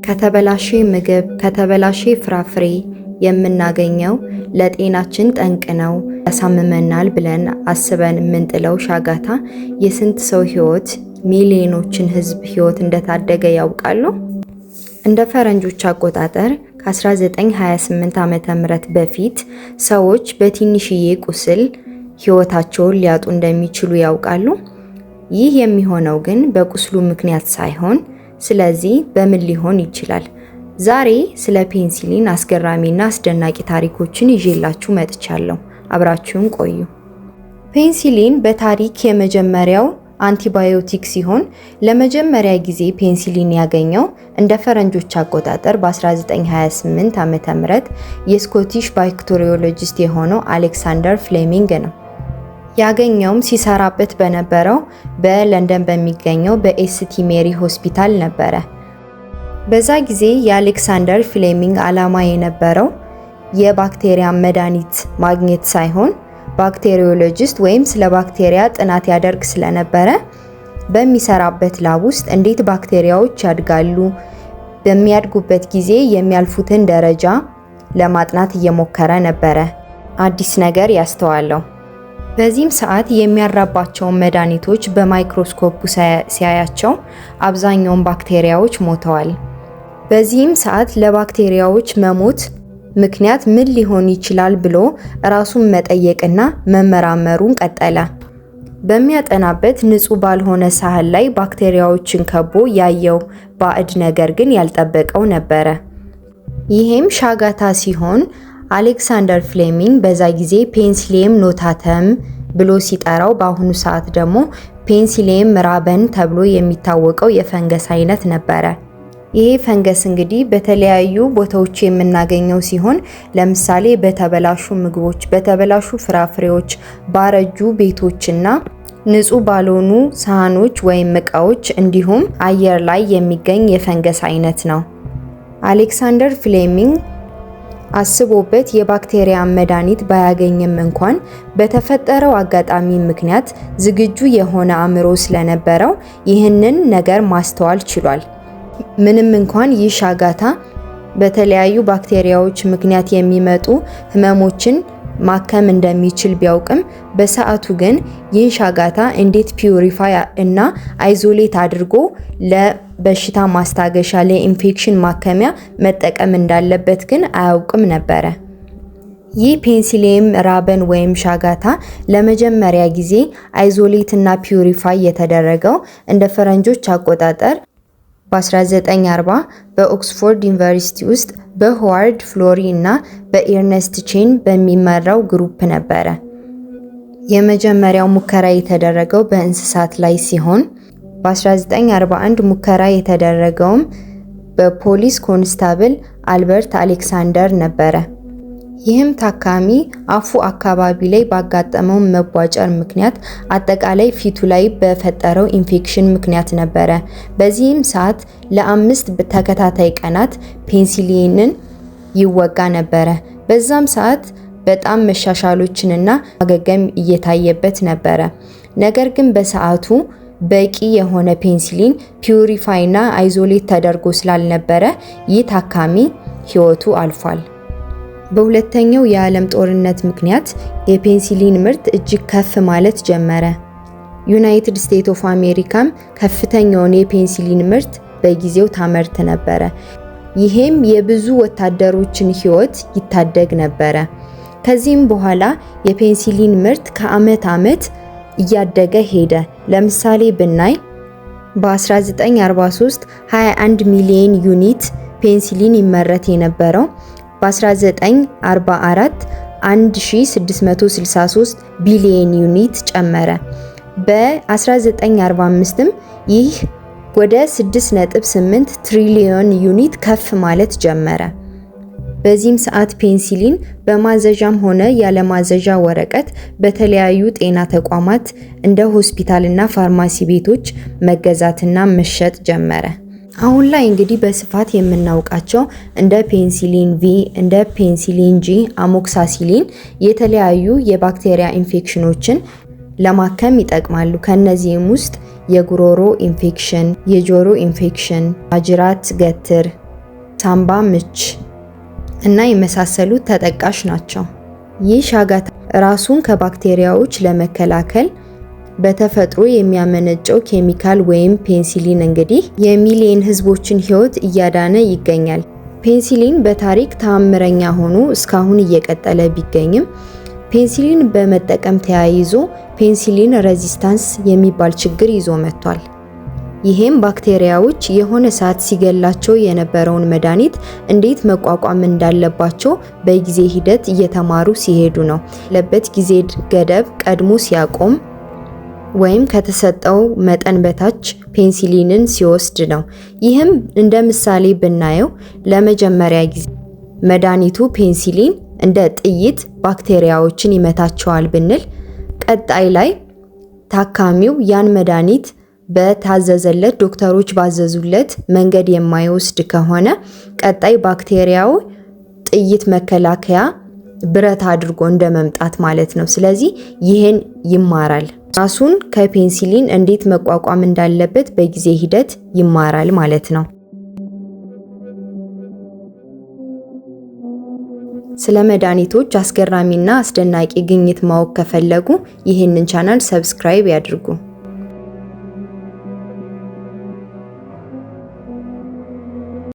ከተበላሸ ምግብ፣ ከተበላሸ ፍራፍሬ የምናገኘው ለጤናችን ጠንቅ ነው፣ ያሳምመናል ብለን አስበን የምንጥለው ሻጋታ የስንት ሰው ህይወት፣ ሚሊዮኖችን ህዝብ ህይወት እንደታደገ ያውቃሉ? እንደ ፈረንጆች አቆጣጠር ከ1928 ዓ.ም በፊት ሰዎች በትንሽዬ ቁስል ህይወታቸውን ሊያጡ እንደሚችሉ ያውቃሉ? ይህ የሚሆነው ግን በቁስሉ ምክንያት ሳይሆን፣ ስለዚህ በምን ሊሆን ይችላል? ዛሬ ስለ ፔንሲሊን አስገራሚና አስደናቂ ታሪኮችን ይዤላችሁ መጥቻለሁ። አብራችሁን ቆዩ። ፔንሲሊን በታሪክ የመጀመሪያው አንቲባዮቲክ ሲሆን ለመጀመሪያ ጊዜ ፔንሲሊን ያገኘው እንደ ፈረንጆች አቆጣጠር በ1928 ዓ.ም የ Scottish bacteriologist የሆነው አሌክሳንደር ፍሌሚንግ ነው። ያገኘውም ሲሰራበት በነበረው በለንደን በሚገኘው በ St Mary ሆስፒታል ነበረ። በዛ ጊዜ የአሌክሳንደር ፍሌሚንግ ዓላማ የነበረው የባክቴሪያ መድኃኒት ማግኘት ሳይሆን bacteriologist ወይም ስለ ባክቴሪያ ጥናት ያደርግ ስለነበረ በሚሰራበት lab ውስጥ እንዴት ባክቴሪያዎች ያድጋሉ፣ በሚያድጉበት ጊዜ የሚያልፉትን ደረጃ ለማጥናት እየሞከረ ነበረ። አዲስ ነገር ያስተዋለው። በዚህም ሰዓት የሚያራባቸውን መድኃኒቶች በማይክሮስኮፕ ሲያያቸው አብዛኛውን ባክቴሪያዎች ሞተዋል። በዚህም ሰዓት ለባክቴሪያዎች መሞት ምክንያት ምን ሊሆን ይችላል ብሎ ራሱን መጠየቅና መመራመሩን ቀጠለ። በሚያጠናበት ንጹህ ባልሆነ ሳህን ላይ ባክቴሪያዎችን ከቦ ያየው ባዕድ ነገር ግን ያልጠበቀው ነበረ። ይሄም ሻጋታ ሲሆን አሌክሳንደር ፍሌሚንግ በዛ ጊዜ Penicillium notatum ብሎ ሲጠራው በአሁኑ ሰዓት ደግሞ Penicillium rubrum ተብሎ የሚታወቀው የፈንገስ አይነት ነበረ። ይሄ ፈንገስ እንግዲህ በተለያዩ ቦታዎች የምናገኘው ሲሆን ለምሳሌ በተበላሹ ምግቦች፣ በተበላሹ ፍራፍሬዎች፣ ባረጁ ቤቶችና ንጹህ ባልሆኑ ሳህኖች ወይም እቃዎች እንዲሁም አየር ላይ የሚገኝ የፈንገስ አይነት ነው። አሌክሳንደር ፍሌሚንግ አስቦበት የባክቴሪያ መድኃኒት ባያገኝም እንኳን በተፈጠረው አጋጣሚ ምክንያት ዝግጁ የሆነ አእምሮ ስለነበረው ይህንን ነገር ማስተዋል ችሏል። ምንም እንኳን ይህ ሻጋታ በተለያዩ ባክቴሪያዎች ምክንያት የሚመጡ ህመሞችን ማከም እንደሚችል ቢያውቅም በሰዓቱ ግን ይህን ሻጋታ እንዴት purify እና isolate አድርጎ ለበሽታ ማስታገሻ፣ ለኢንፌክሽን ማከሚያ መጠቀም እንዳለበት ግን አያውቅም ነበረ። ይህ Penicillium rubrum ወይም ሻጋታ ለመጀመሪያ ጊዜ isolate እና purify የተደረገው እንደ ፈረንጆች አቆጣጠር በ1940 በኦክስፎርድ ዩኒቨርሲቲ ውስጥ በሆዋርድ ፍሎሪ እና በኤርነስት ቼን በሚመራው group ነበረ። የመጀመሪያው ሙከራ የተደረገው በእንስሳት ላይ ሲሆን በ1941 ሙከራ የተደረገውም በፖሊስ constable አልበርት አሌክሳንደር ነበረ። ይህም ታካሚ አፉ አካባቢ ላይ ባጋጠመው መቧጨር ምክንያት አጠቃላይ ፊቱ ላይ በፈጠረው ኢንፌክሽን ምክንያት ነበረ። በዚህም ሰዓት ለ5 ተከታታይ ቀናት ፔንሲሊንን ይወጋ ነበረ። በዛም ሰዓት በጣም መሻሻሎችንና ማገገም እየታየበት ነበረ። ነገር ግን በሰዓቱ በቂ የሆነ ፔንሲሊን purify እና isolate ተደርጎ ስላልነበረ ይህ ታካሚ ህይወቱ አልፏል። በሁለተኛው የዓለም ጦርነት ምክንያት የፔንሲሊን ምርት እጅግ ከፍ ማለት ጀመረ። United States of America ም ከፍተኛውን የፔንሲሊን ምርት በጊዜው ታመርት ነበረ። ይሄም የብዙ ወታደሮችን ህይወት ይታደግ ነበረ። ከዚህም በኋላ የፔንሲሊን ምርት ከአመት አመት እያደገ ሄደ። ለምሳሌ ብናይ በ1943 21 ሚሊዮን unit ፔንሲሊን ይመረት የነበረው በ1944 1663 ቢሊዮን unit ጨመረ። በ1945ም ይህ ወደ 6.8 ትሪሊዮን unit ከፍ ማለት ጀመረ። በዚህም ሰዓት ፔንሲሊን በማዘዣም ሆነ ያለማዘዣ ወረቀት በተለያዩ ጤና ተቋማት እንደ ሆስፒታልና ፋርማሲ ቤቶች መገዛትና መሸጥ ጀመረ። አሁን ላይ እንግዲህ በስፋት የምናውቃቸው እንደ penicillin V፣ እንደ penicillin G፣ amoxicillin የተለያዩ የባክቴሪያ ኢንፌክሽኖችን ለማከም ይጠቅማሉ። ከነዚህም ውስጥ የጉሮሮ ኢንፌክሽን፣ የጆሮ ኢንፌክሽን፣ ማጅራት ገትር፣ ሳምባ ምች እና የመሳሰሉት ተጠቃሽ ናቸው። ይህ ሻጋታ ራሱን ከባክቴሪያዎች ለመከላከል በተፈጥሮ የሚያመነጨው ኬሚካል ወይም ፔንሲሊን እንግዲህ የሚሊየን ህዝቦችን ህይወት እያዳነ ይገኛል። ፔንሲሊን በታሪክ ተአምረኛ ሆኖ እስካሁን እየቀጠለ ቢገኝም ፔንሲሊን በመጠቀም ተያይዞ penicillin resistance የሚባል ችግር ይዞ መጥቷል። ይሄም ባክቴሪያዎች የሆነ ሰዓት ሲገላቸው የነበረውን መድኃኒት እንዴት መቋቋም እንዳለባቸው በጊዜ ሂደት እየተማሩ ሲሄዱ ነው። ለበት ጊዜ ገደብ ቀድሞ ሲያቆም ወይም ከተሰጠው መጠን በታች ፔንሲሊንን ሲወስድ ነው። ይህም እንደ ምሳሌ ብናየው ለመጀመሪያ ጊዜ መድኃኒቱ ፔንሲሊን እንደ ጥይት ባክቴሪያዎችን ይመታቸዋል ብንል፣ ቀጣይ ላይ ታካሚው ያን መድኃኒት በታዘዘለት፣ ዶክተሮች ባዘዙለት መንገድ የማይወስድ ከሆነ ቀጣይ ባክቴሪያው ጥይት መከላከያ ብረት አድርጎ እንደ መምጣት ማለት ነው። ስለዚህ ይህን ይማራል። ራሱን ከፔንሲሊን እንዴት መቋቋም እንዳለበት በጊዜ ሂደት ይማራል ማለት ነው። ስለ መድኃኒቶች አስገራሚና አስደናቂ ግኝት ማወቅ ከፈለጉ ይህንን ቻናል subscribe ያድርጉ።